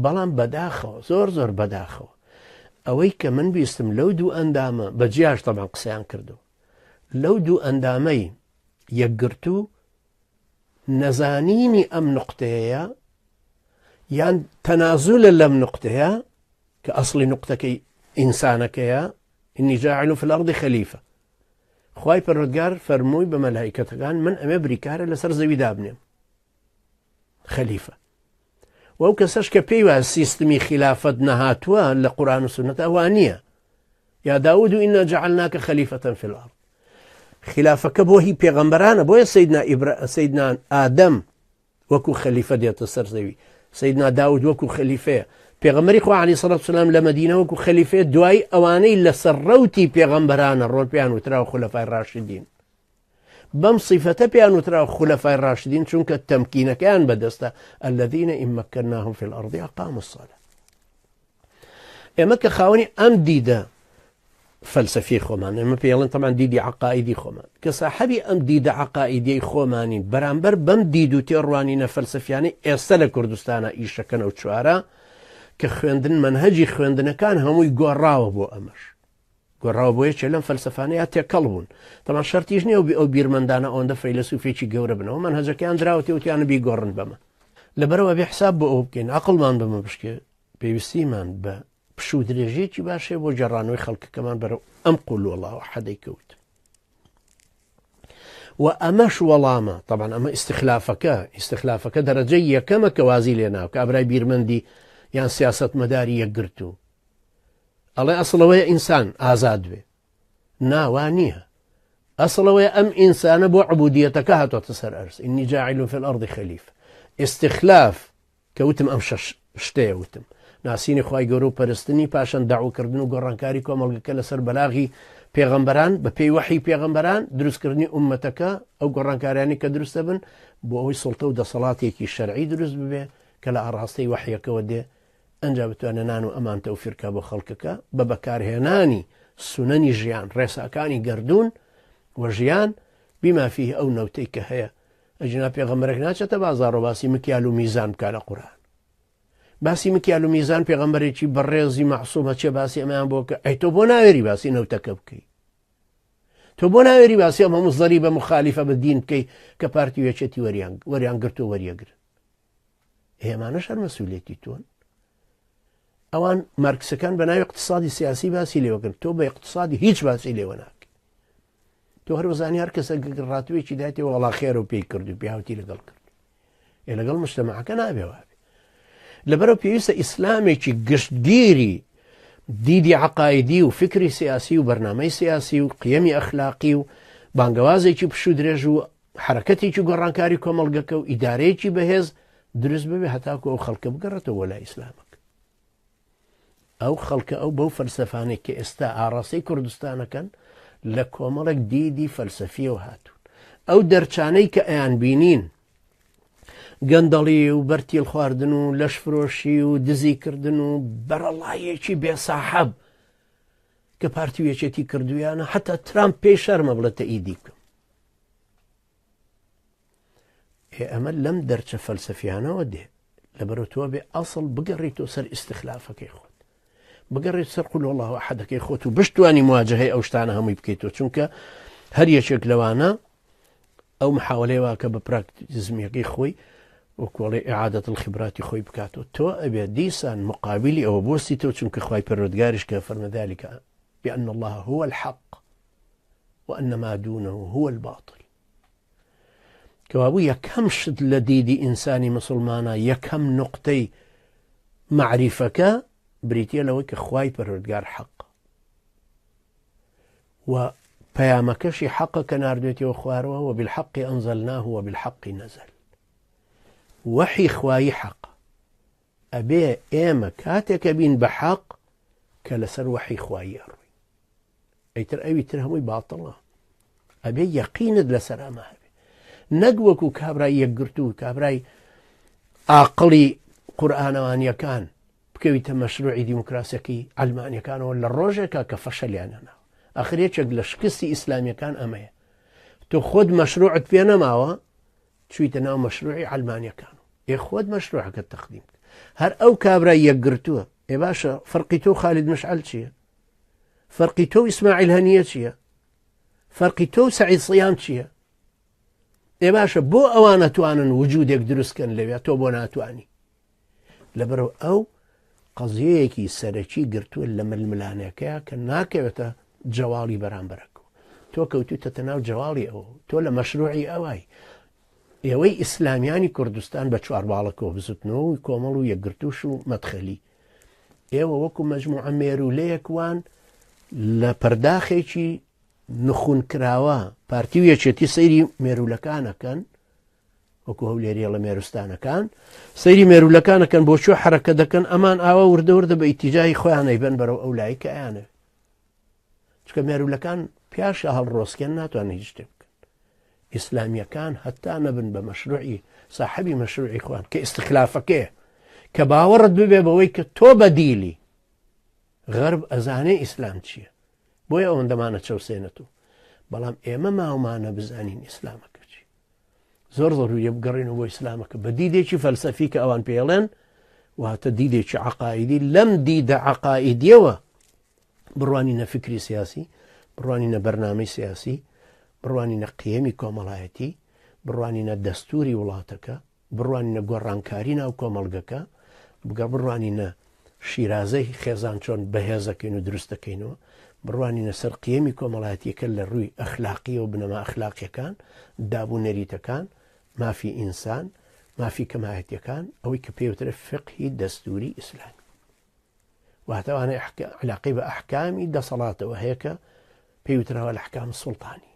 بەڵام بەداخەوە، زۆر زۆر بەداخەوە، ئەوەی کە من بیستم لەو دوو ئەندامە، بە جیاش تەبعەن قسەیان کردو، لەو دوو ئەندامەی یەکگرتوو نەزانینی ئەم نوقتەیە یان تەنازولە لەم نوقتەیە کە ئەسڵی نوقتەکەی ئینسانەکەیە، إني جاعل في الأرض خلیفە، خوای پەروەردگار فەرمووی بە مەلائیکەتەکان من ئەمێ بریکارە لەسەر زەوی دابنێم خەلیفە. و ئەو کەسەش کە پێی وایە سیستمی خیلافەت نەهاتووە لە قورآن و سوننەت ئەوە نییە. یا داود إنا جعلناك خلیفة في الأرض. خلافەکە بۆ هی پێغەمبەرانە، بۆیە سەیدنا ئیبرا سەیدنا ئادەم وەکو خەلیفە دێتە سەر زەوی، سەیدنا داود وەکو خەلیفەیە، پێغەمبەری خوا عەلەیهی سەڵات وسەلام لە مەدینە وەکو خەلیفەیە، دوایی ئەوانەی لەسەر ڕەوتی پێغەمبەرانە ڕۆن پێیان وتراوە خولەفای ڕاشدین. بەم صفەتە پێیان وتراوە خولەفای ڕاشدین چونکە تەمکینەکەیان بەدەستە، الذین إن مكناهم في الأرض أقاموا الصلاة. ئێمە کە خاوەنی ئەم دیدە فەلسەفی خۆمان، ئێمە پێڵێن تەمان دیدی عقائدی خۆمان، کە ساحەبی ئەم دیدە عقائدیەی خۆمانین بەرامبەر بەم دید و تێڕوانینە فەلسەفیانەی ئێستا لە کوردستانە ئیشەکەن و چوارە کە خوێندن مەنهەجی خوێندنەکان هەمووی گۆڕاوە بۆ ئەمەش گۆڕاوە بۆ یەکێ لەم فەلسەفانە یا تێکەڵ بوون. تەمان شەرتیش نییە ئەو بیرمەندانە ئەوەندە فەیلەسوفێکی گەورە بنەوە مەنهەجەکەیان دراوەتێ وتیانە بیگۆڕن بەمە. لەبەرەوە بێ حساب بۆ ئەوە بکەین عەقڵمان بەمە بشکێ، پێویستیمان بە پشوو درێژیەکی باش هەیە بۆ گێڕانەوەی خەڵکەکەمان بەرەو ئەم قول والله ئەحەدەی کەوت. و ئەمەش وەڵامە طبعا ئەمە ئیستخلافەکە ئیستخلافەکە دەرەجەی یەکەمە کە وازی لێ ناو کابرای بیرمەندی یان سیاسەتمەداری یەکگرتوو ئەڵێ ئەسڵ ئەوەیە ئینسان ئازاد بێ. نا وا نییە. ئەسڵ ئەوەیە ئەم ئینسانە بۆ عبودیەتەکە هاتۆتە سەر ئەرز. إني جاعل في الأرض خلیفە. استخلاف کە وتم ئەم شەش شتەیە وتم. ناسینی خوای گەورە و پەرستنی، پاشان دەعوەکردن و گۆڕانکاری کۆمەڵگەکە لەسەر بەلاغی پێغەمبەران، بە پێی وەحی پێغەمبەران، دروستکردنی ئوممەتەکە، ئەو گۆڕانکاریانەی کە دروست دەبن بۆ ئەوەی سوڵتە و دەسەڵاتێکی شەرعی دروست ببێ کە لە ئاڕاستەی وەحیەکەوە دێ ئەنجا بتوانێ نان و ئەمان تەوفیر کا بۆ خەڵکەکە بە بەکارهێنانی سونەنی ژیان، ڕێساکانی گەردوون و ژیان، بما فیه ئەو نەوتەی کە هەیە، ئەگینا پێغەمبەرێک ناچێتە بازاڕ و باسی مکیال و میزان بکا لە قورئان. باسی مکیال و میزان پێغەمبەرێکی بەڕێزی مەعسوم هەچێ باسی ئەمەیان بۆ کە ئەی تۆ بۆ ناوێری باسی نەوتەکە بکەی؟ تۆ بۆ ناوێری باسی ئەم هەموو زەریبە مخالیفە بە دین بکەی کە پارتی و یەکێتی وەریان وەریان گرت و وەریەگرن؟ ئێمانەش هەر مەسئولیەتی تۆن. ئەوان مارکسەکان بە ناوی اقتصادی سیاسی باسی لێوەکرد، تۆ بە اقتصادی هیچ باسی لێوە ناکەی. تۆ هەر وەزانی هەر کەسە ڕاتوێکی دایتێ وەڵا خێرە و پێی کرد و پیاوتی لەگەڵ کرد، ئێ لەگەڵ مجتەمەعەکە نابێ وابێ. لەبەرەوە پێویستە ئیسلامێکی گشتگیری دیدی عقایدی و فکری سیاسی و بەرنامەی سیاسی و قیەمی ئەخلاقی و بانگەوازێکی پشوو درێژ و حەرەکەتێکی گۆڕانکاری کۆمەڵگەکە و ئیدارەیەکی بەهێز دروست ببێ هەتاکو ئەو خەڵکە بگەڕێتەوە بۆ لای ئیسلامەکە. ئەو خەڵکە ئەو بەو فەلسەفانەی کە ئێستا ئاڕاستەی کوردستانەکەن لە کۆمەڵێک دیدی فەلسەفیەوە هاتوون. ئەو دەرچانەی کە ئەیان بینین گەندەڵی و بەرتیل خواردن و لەشفرۆشی و دزیکردن و بەرەڵایەکی بێساحەب کە پارتی و یەکێتی کردویانە حتا ترامپ پێی شەرمە بڵێ تەئیدی بکەم. ئێ ئەمە لەم دەرچە فەلسەفیانەوە دێ. لەبەرەوە تۆ بێ ئەسڵ بگەڕیتەوە سەر ئیستخلافەکەی خۆت، بگەڕێت سەر قل الله ئەحەدەکەی خۆت و بشتوانی مواجهەی ئەو شتانە هەمووی بکەیتەوە، چونکە هەر یەکێک لەوانە ئەو محاولەی وا کە بە پراکتیزمیەکەی خۆی وەکوڵێ ئعادەت الخبراتی خۆی بکاتەوە. تۆ ئەبێ دیسان مقابلی ئەوە بۆستیتەوە، چونکە خوای پەروەردگاریش کە فەرمە ذلك بأن الله هو الحق وأن ما دونه هو الباطل. کەوابوو یەکەم شت لە دیدی ئینسانی مسلمانە، یەکەم نقطەی معریفەکە بریتە لەوەی کە خوای پەروەردگار حەق و پەیامەکەشی حەقە کە ناردوێتەوە خوارەوە، وبالحق أنزلناه وبالحق نزل. وەحی خوایی حەق ئەبێ ئێمە کاتێکە بین بە حەق کە لەسەر وەحی خوایی ئەڕۆین، ئەیتر ئەوی تر هەمووی باتڵە. ئەبێ یەقینت لەسەر ئەمە هەبێ، نەک وەکو کابرای یەکگرتوو، کابرای ئاقڵی قورئانەوانیەکان بکەویتە مەشروعی دیموکراسیەکەی عەلمانیەکانەوە لە ڕۆژێکا کە فەشەلیان هێناوە. ئاخر یەکێک لە شکستی ئیسلامیەکان ئەمەیە، تۆ خۆت مەشروعت پێ نەماوە، چوویتە ناو مەشروعی عەلمانیەکان. ئێ خۆت مەشروعەکەت تەقدیم بکە. هەر ئەو کابرای یەکگرتووە. ئێ باشە فەرقی تۆ خالید مشعل چییە؟ فەرقی تۆ ئیسماعیل هەنیە چییە؟ فەرقی تۆ سەعید سیام چییە؟ ئێ باشە بۆ ئەوان ئەتوانن وجودێک دروستکەن لەوێ تۆ بۆ ناتوانی؟ لەبەرەوە ئەو قەزیەیەکی سەرەکی گرتووە لە ململانێکەیە کە ناکەوێتە جەواڵی بەرامبەرەکە تۆ کەوتوتەتە ناو جەواڵی ئەو تۆ لە مەشروعی ئەوای ئێوەی ئیسلامیانی کوردستان بە چوارباڵەکەوە بزوتنەوە و کۆمەڵ و یەکگرتوش و مەدخەلی ئێوە وەکو مەجموعە مێرولەیەک وان لە پەرداخێکی نخون کراوە پارتی و یەکێتی سەیری مێرولەکانەکەن وەکو هەولێریە لە مێروستانەکان سەیری مێرولەکانەکەن بۆ کوێ حرەکە دەکەن ئەمان ئاوا وردە وردە بە ئیتیجاهی خۆیان ئەیبەن بەرەو ئەو لای کە ئەیانەوێ چکە مێرولەکان پیاشە هەڵڕۆسکێن ناتوانن هیچ شتێ بکەن ئیسلامیەکان هەتا نەبن بە مەشروعی ساحەبی مەشروعی خوان کە ئیستخلافەکەیە کە باوەڕت ببێ بەوەی کە تۆ بەدیلی غەرب ئەزانێ ئیسلام چییە بۆیە ئەوەندەمانە چەوسێنێت و بەڵام ئێمە ماومانە بزانین ئیسلامەکە چی زۆر ضروریە بگەڕێنەوە بۆ ئیسلامەکە بە دیدێکی فەلسەفی کە ئەوان پێڵێن واتە دیدێکی عقاعدی لەم دیدە عقاعدیەوە بڕوانینە فکری سیاسی بڕوانینە بەرنامەی سیاسی بڕوانینە قیەمی کۆمەڵایەتی بڕوانینە دەستوری وڵاتەکە بڕوانینە گۆڕانکاری ناو کۆمەڵگەکە، بگە بڕوانینە شیرازەی خێزان چۆن بەهێزەکەین و دروست دەکەینەوە، بڕوانینە سەر قیەمی کۆمەڵایەتیەکە لە ڕووی ئەخلاقیەوە بنەما ئەخلاقیەکان، داب و نەریتەکان، مافی ئینسان، مافی کەمایەتیەکان، ئەوەی کە پێوترێ فقهی دەستوری ئیسلامی. واتە ئەوانەی علاقەی بە ئەحکامی دەسەڵاتەوە هەیە کە پێی وتراوە الأحکام السلطانی.